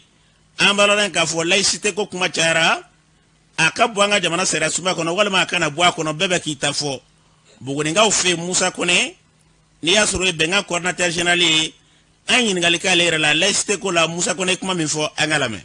an b'a lɔn k'a fɔ laïcité ko kuma cayara, a ka bɔ an ka jamana sariya sunba kɔnɔ walima a kana bɔ a kɔnɔ, bɛɛ bɛ k'i ta fɔ. Bugunikaw fɛ yen, Musa Kɔnɛ, n'i y'a sɔrɔ o ye bɛnkan coordinateur général ye, an ɲininkali k'ale yɛrɛ la laïcité ko la. Musa Kɔnɛ ye kuma min fɔ, an ka lamɛn.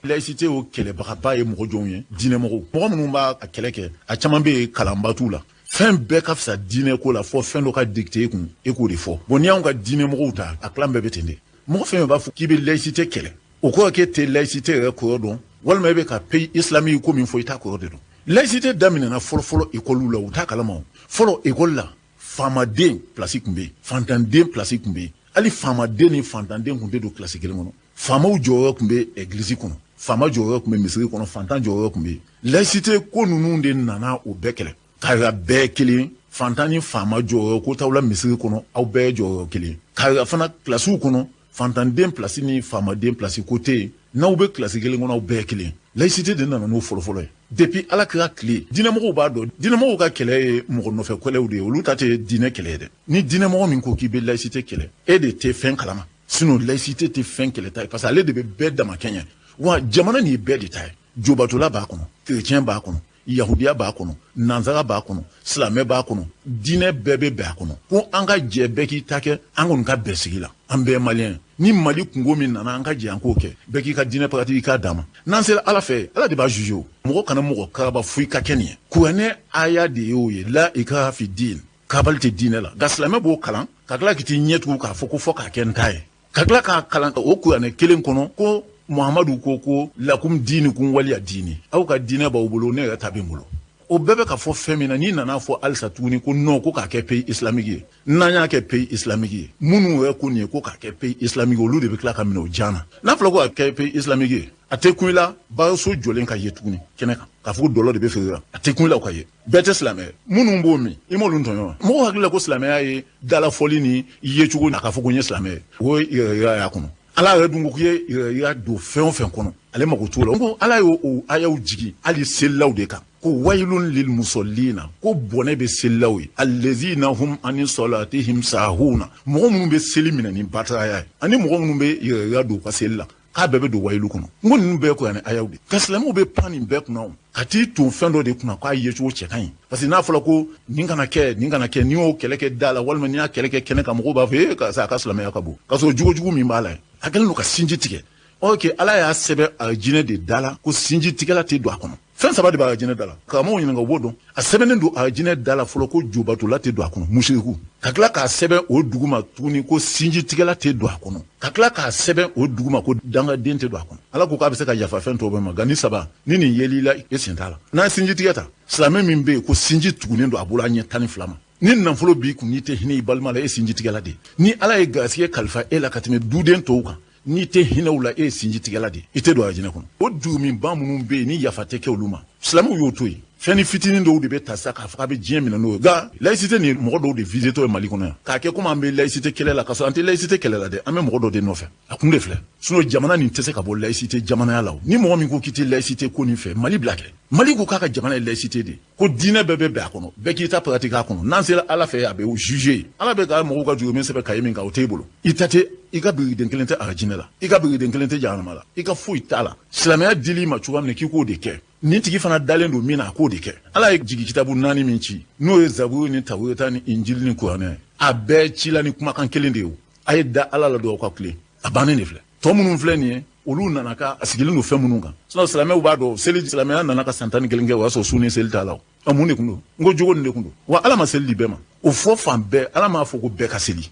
Laïcité o kɛlɛbagaba ye mɔgɔ jɔnw ye? Diinɛmɔgɔw. Mɔgɔ minnu b'a kɛlɛ kɛ, a caman bɛ yen kalanba t'u la. Fɛn bɛɛ ka fisa diinɛ ko la, fɔ fɛn dɔ ka dicté e kun, e k'o de fɔ. Bon, n'i y'anw ka diinɛmɔgɔw ta, a tilan bɛɛ bɛ ten de. Mɔgɔ fɛn fɛn b'a fɔ k'i bɛ laïcité kɛlɛ, o kɔrɔ k'e tɛ laïcité yɛrɛ kɔrɔ dɔn, walima e bɛ ka pays islamique ko min fɔ, i t'a kɔrɔ de dɔn. Laïcité daminɛna fɔlɔfɔlɔ ekɔliw la, u t'a kalama o. Fɔlɔ ekɔli la, faamaden pilasi tun bɛ yen, fantanden pilasi tun bɛ yen. Hali faamaden ni fantanden tun tɛ don kilasi kelen kɔnɔ. Faamaw jɔyɔrɔ tun bɛ egilizi kɔnɔ, faama jɔyɔrɔ tun bɛ misiri kɔnɔ, fantan jɔyɔrɔ tun bɛ yen. Laïcité ko ninnu de nana o bɛɛ kɛlɛ k'a yira bɛɛ kelen, fantan ni faama jɔyɔrɔ ko t'aw la misiri kɔnɔ, aw bɛɛ jɔyɔrɔ kelen. K'a yira fana kilasiw kɔnɔ, fantanden pilasi ni faamaden pilasi ko tɛ yen, n'aw bɛ kilasi kelen kɔnɔ, aw bɛɛ kelen. Laïcité de nana n'o fɔlɔfɔlɔ ye depuis Ala kira tile. Diinɛmɔgɔw b'a dɔn, diinɛmɔgɔw ka kɛlɛ ye mɔgɔ nɔfɛ kɛlɛw de ye, olu ta tɛ diinɛ kɛlɛ ye dɛ. Ni diinɛmɔgɔ min ko k'i bɛ laïcité kɛlɛ, e de tɛ fɛn kalama. Sinon laïcité tɛ fɛn kɛlɛta ye, parce que ale de bɛ bɛɛ dama kɛɲɛ. Wa jamana nin ye bɛɛ de ta ye. Jobatola b'a kɔnɔ, chrétien b'a kɔnɔ, yahudiya b'a kɔnɔ, nansara b'a kɔnɔ, silamɛ b'a kɔnɔ, diinɛ bɛɛ bɛ bɛn a kɔnɔ. Ko an ka jɛ bɛɛ k'i ta kɛ, an kɔni ka bɛn sigi la, an bɛɛ maliyɛn. Ni Mali kunko min nana, an ka jɛ an k'o kɛ, bɛɛ k'i ka diinɛ pratique k'a dan ma. N'an sera Ala fɛ, Ala de b'a juger. O mɔgɔ kana mɔgɔ karaba foyi ka kɛ nin ye. Kuranɛ aya de y'o ye, la ikraha fi din, karabali tɛ diinɛ la. Nka silamɛ b'o kalan ka tila k'i ɲɛ tugu k'a fɔ ko fɔ k'a kɛ n ta ye, ka tila k'a kalan o kuranɛ kelen kɔnɔ ko Muhamadu ko ko lakum diinukum waliya diini, aw ka diinɛ b'aw bolo, ne yɛrɛ ta bɛ n bolo. O bɛɛ bɛ ka fɔ fɛn min na, n'i nana fɔ halisa tuguni ko non, ko k'a kɛ pays islamique ye, n'an y'a kɛ pays islamique ye, minnu yɛrɛ ko nin ye ko k'a kɛ pays islamique ye, olu de bɛ tila ka minɛ o jan na. N'a fɔra ko k'a kɛ pays islamique ye, a tɛ kun i la baaraso jɔlen ka ye tuguni kɛnɛ kan k'a fɔ ko dɔlɔ de bɛ feere la, a tɛ kun i la o ka ye. Bɛɛ tɛ silamɛ ye, minnu b'o min, i m'olu tɔɲɔ wa? Mɔgɔw hakili la ko silamɛya ye dalafɔli ni yecogo na k'a fɔ ko n ye silamɛ ye, o ye yɛrɛyira y'a kɔnɔ. Ala yɛrɛ dun ko k'i ye yɛrɛyira don fɛn o fɛn kɔnɔ, ale mago t'o la. N ko Ala y'o ayaw jigin hali selilaw de kan, ko wayilun lil musallina, ko bɔnɛ bɛ selilaw ye, allazina hum ani salatihim sahuna, mɔgɔ minnu bɛ seli minɛ ni bataraya ye, ani mɔgɔ minnu bɛ yɛrɛyira don u ka seli la, k'a bɛɛ bɛ don wayilu kɔnɔ. N ko ninnu bɛɛ kuranɛ ayaw de. Ka silamɛw bɛ pan nin bɛɛ kunna, o ka t'i ton fɛn dɔ de kunna k'a yecogo cɛ ka ɲi, parce que n'a fɔra ko nin kana kɛ, nin kana kɛ, n'i y'o kɛlɛ kɛ da la walima n'i y'a kɛlɛ kɛ kɛnɛ kan, mɔgɔw b'a fɔ ee karisa a ka silamɛya ka bon, k'a sɔrɔ jogojugu min b'a la ye, a kɛlen don ka sinji tigɛ. Ok, Ala y'a sɛbɛn arijinɛ de da la ko sinji tigɛla tɛ don a kɔnɔ. Fɛn saba de b'a arijinɛ da la, karamɔgɔw ɲininka u b'o dɔn. A sɛbɛnnen don arijinɛ da la fɔlɔ ko jobatola tɛ don a kɔnɔ, musiriku. Ka tila k'a sɛbɛn o duguma tuguni ko sinji tigɛla tɛ don a kɔnɔ. Ka tila k'a sɛbɛn o duguma ko dangaden tɛ don a kɔnɔ. Ala ko k'a bɛ se ka yafa fɛn tɔw bɛɛ ma, nka ni saba ni nin yel'i la, e sen t'a la. N'a sinji tigɛ ta, silamɛ min bɛ yen ko sinji tugunnen don a bolo a ɲɛ 12 ma, ni nafolo b'i kun n'i tɛ hinɛ i balima la, e sinji tigɛla de. Ni Ala ye garisɛgɛ kalifa e la ka tɛmɛ duden tɔw kan, n'i tɛ hinɛ u la, e ye sinji tigɛla de, i tɛ don arijinɛ kɔnɔ. O jurumiba minnu bɛ yen ni yafa tɛ kɛ olu ma, silamɛw y'o to yen. Fɛn ni fitinin dɔw de bɛ ta sa k'a fɔ k'a bɛ diɲɛ minɛ n'o ye. Nka laïcité nin ye mɔgɔ dɔw de visé tɔ ye Mali kɔnɔ yan, k'a kɛ komi an bɛ laïcité kɛlɛ la, k'a sɔrɔ an tɛ laïcité kɛlɛ la dɛ, an bɛ mɔgɔ dɔ de nɔfɛ. A kun de filɛ, sinon jamana nin tɛ se ka bɔ laïcité jamanaya la. O ni mɔgɔ min ko k'i tɛ laïcité ko nin fɛ, Mali bila kɛ. Mali ko k'a ka jamana ye laïcité de ye, ko diinɛ bɛɛ bɛ bɛn a kɔnɔ, bɛɛ k'i ta pratiquer a kɔnɔ. N'an sera Ala fɛ, a bɛ juger. Ala bɛ ka mɔgɔw ka jurumu sɛbɛn kaye min kan, o t'e bolo. I ta tɛ, i ka birikiden kelen tɛ arijinɛ la, i ka birikiden kelen tɛ jahanama la, i ka foyi t'a la. Silamɛya dil'i ma cogoya min na, k'i k'o de kɛ. Nin tigi fana dalen don min na, a k'o de kɛ. Ala ye jigi kitabu naani min ci, n'o ye Zaburu ni Tawureta ni Injili ni Kuranɛ ye, a bɛɛ cila ni kumakan kelen de ye. O a ye da Ala la dɔw ka tilen, a bannen de filɛ. Tɔ minnu filɛ nin ye, olu nana ka a sigilen don fɛn minnu kan. Sinon silamɛw b'a dɔn, seli silamɛya nana ka san 11 kɛ, o y'a sɔrɔ sun ni seli t'a la. O mun de kun don? N ko jogo nin de kun don wa. Ala ma seli di bɛɛ ma, o fɔ fan bɛɛ. Ala m'a fɔ ko bɛɛ ka seli.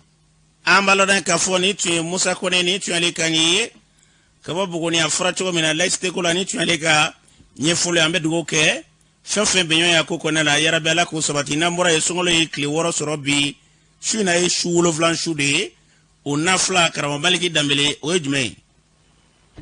An b'a lɔn k'a fɔ nin tun ye Musa Kɔnɛ, nin tun y'ale kan ye ka bɔ Buguni. A fɔra cogo min na laïcité ko la, nin tun y'ale ka ɲɛfɔli. An bɛ dugawu kɛ fɛn fɛn bɛnɲɔgɔnya ko kɔnɔna la, yarabi Ala k'o sabati. N'an bɔra yen, sunkalo ye tile 6 sɔrɔ bi. Su in na ye su 7 su de ye. O nafila, karamɔgɔ Maliki Danbele, o ye jumɛn ye?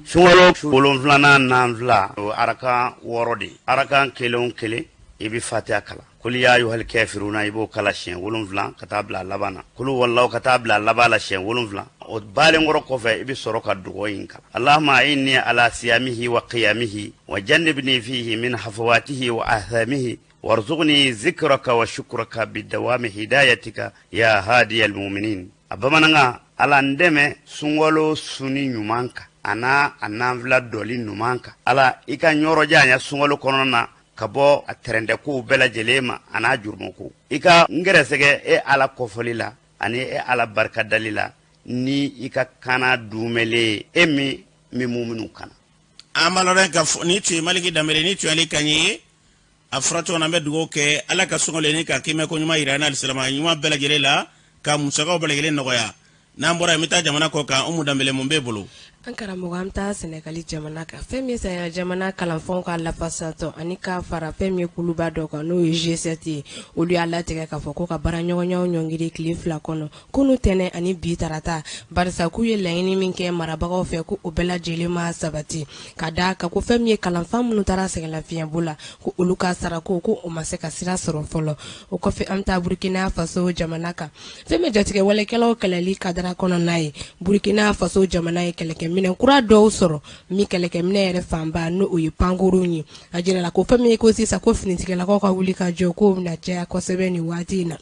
Sunkalo su 7nan nanfila, o arakan 6 de. Arakan kelen o kelen, i bɛ Fatiha kalan. Kul ya ayyuhal kafiruna, i b'o kala siɲɛ 7 ka taa bila a laban na. Kulu wallahu ka taa bila a laban la siɲɛ 7. O balen kɔrɔ kɔfɛ, i bɛ sɔrɔ ka dugawu in kalan: Allahumma inni ala siyamihi wa qiyamihi wa jannibni fihi min hafawatihi wa athamihi warzuqni zikraka wa shukraka bidawami hidayatika ya hadiyal muminin. A bamanankan: Ala n dɛmɛ sunkalo sunni ɲuman kan, a n'a a nanfila dɔli ɲuman kan. Ala i ka ɲɔrɔ janya sunkalo kɔnɔna na ka bɔ a tɛrɛndɛkow bɛɛ lajɛlen ma, a n'a jurumukow. I ka n gɛrɛsɛgɛ e Ala kɔfɔli la ani e Ala barikadali la ni i ka kana dumɛlen ye, e min min muminu kana. An b'a lɔn ka fɔ nin tun ye Maliki Danbele, nin tun y'ale kan ye. A fɔra cogo min na, an bɛ dugawu kɛ Ala ka sunkalo ni ka kiimɛ ko ɲuman yira an na, alisilama ɲuman bɛɛ lajɛlen la, ka musakaw bɛɛ lajɛlen nɔgɔya. N'an bɔra yen, n bɛ taa jamana kɔ kan. Umu Danbele, mun b'e bolo? An karamɔgɔ, an bɛ taa Sɛnɛgali jamana kan. Fɛn min ye Sɛnɛgali jamana kalanfanw ka lafasatɔ ani ka fara fɛn min ye kuluba dɔ kan, n'o ye G7 ye, olu y'a latigɛ k'a fɔ ko ka baara ɲɔgɔnyaw ɲɔngiri tile 2 kɔnɔ, kunu tɛnɛ ani bi tarata, barisa k'u ye laɲini min kɛ marabagaw fɛ, ko o bɛɛ lajɛlen ma sabati, ka da kan ko fɛn min ye kalanfa minnu taara sɛgɛnlafiɲɛbɔ la, ko olu ka sarako, ko o ma se ka sira sɔrɔ fɔlɔ. O kɔfɛ, an bɛ taa Burukina Faso jamana kan. Fɛn min jatigɛwalekɛlaw kɛlɛli kadara kɔnɔna ye, Burukina Faso jamana ye kɛlɛkɛminɛ kura dɔw sɔrɔ, min kɛlɛkɛminɛ yɛrɛ fanba n'o o ye pankurun ye. A jirala ko fɛn min ye ko sisan ko finitigilakaw ka wuli ka jɔ k'o bɛna caya kosɛbɛ nin waati in na.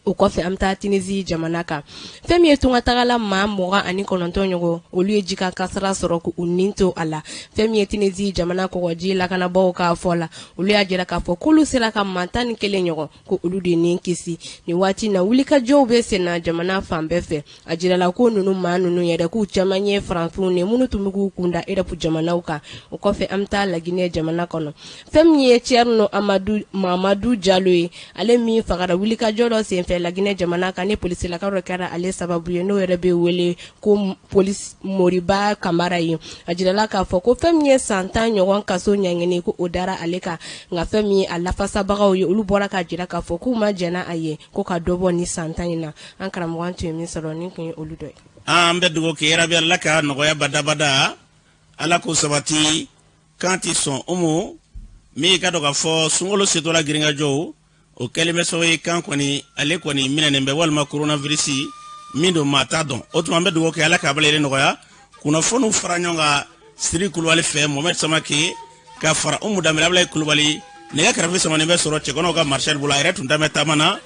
O kɔfɛ, an bɛ taa Tinizi jamana kan. Fɛn min ye tungatagala maa 29 ɲɔgɔn, olu ye jikan kasara sɔrɔ k'u nin to a la. Fɛn min ye Tinizi jamana kɔgɔji lakanabaaw k'a fɔ la, olu y'a jira k'a fɔ k'olu sera ka maa 11 ɲɔgɔn, ko olu de nin kisi. Nin waati na, wulikajɔw bɛ senna jamana fan bɛɛ fɛ. A jirala ko ninnu maa ninnu yɛrɛ, k'u caman ye faranfinw de, minnu tun bɛ k'u kunda Erɔpu jamanaw kan. O kɔfɛ, an bɛ taa Laginɛ jamana kɔnɔ. Fɛn min ye Cɛrino Amadu Mamadu Jalo ye, ale min fagara wulikajɔ dɔ senfɛ Laginɛ jamana kan, ni polisilakaw dɔ kɛra ale sababu ye, n'o yɛrɛ bɛ wele ko polisi Moriba Kamara ye. A jirala k'a fɔ ko fɛn min ye san 10 ɲɔgɔn kaso ɲangini, ko o dara ale kan. Nka fɛn min ye a lafasabagaw ye, olu bɔra k'a jira k'a fɔ k'u ma jɛn n'a ye ko ka dɔ bɔ ni san 10 in na. An karamɔgɔ, an tun ye min sɔrɔ, nin tun ye olu dɔ ye. An bɛ dugawu kɛ yarabi Ala ka nɔgɔya badabada, Ala k'o sabati kan tɛ sɔn. Umu min ka dɔn k'a fɔ sunkalo setɔla girinkajɔw, o kɛlen bɛ sababu ye kan kɔni ale kɔni minɛnen bɛ, walima coronavirus min don, maa t'a dɔn. O tuma an bɛ dugawu kɛ Ala k'a bɛɛ lajɛlen nɔgɔya. Kunnafoniw fara ɲɔgɔn kan Siri Kulubali fɛ, Mohamed Samake ka fara Umu Danbele, Abulayi Kulubali. Nɛgɛ karafe samanen bɛ sɔrɔ cɛkɔnɔw ka Marshal bolo. A yɛrɛ tun ta bɛ taama na.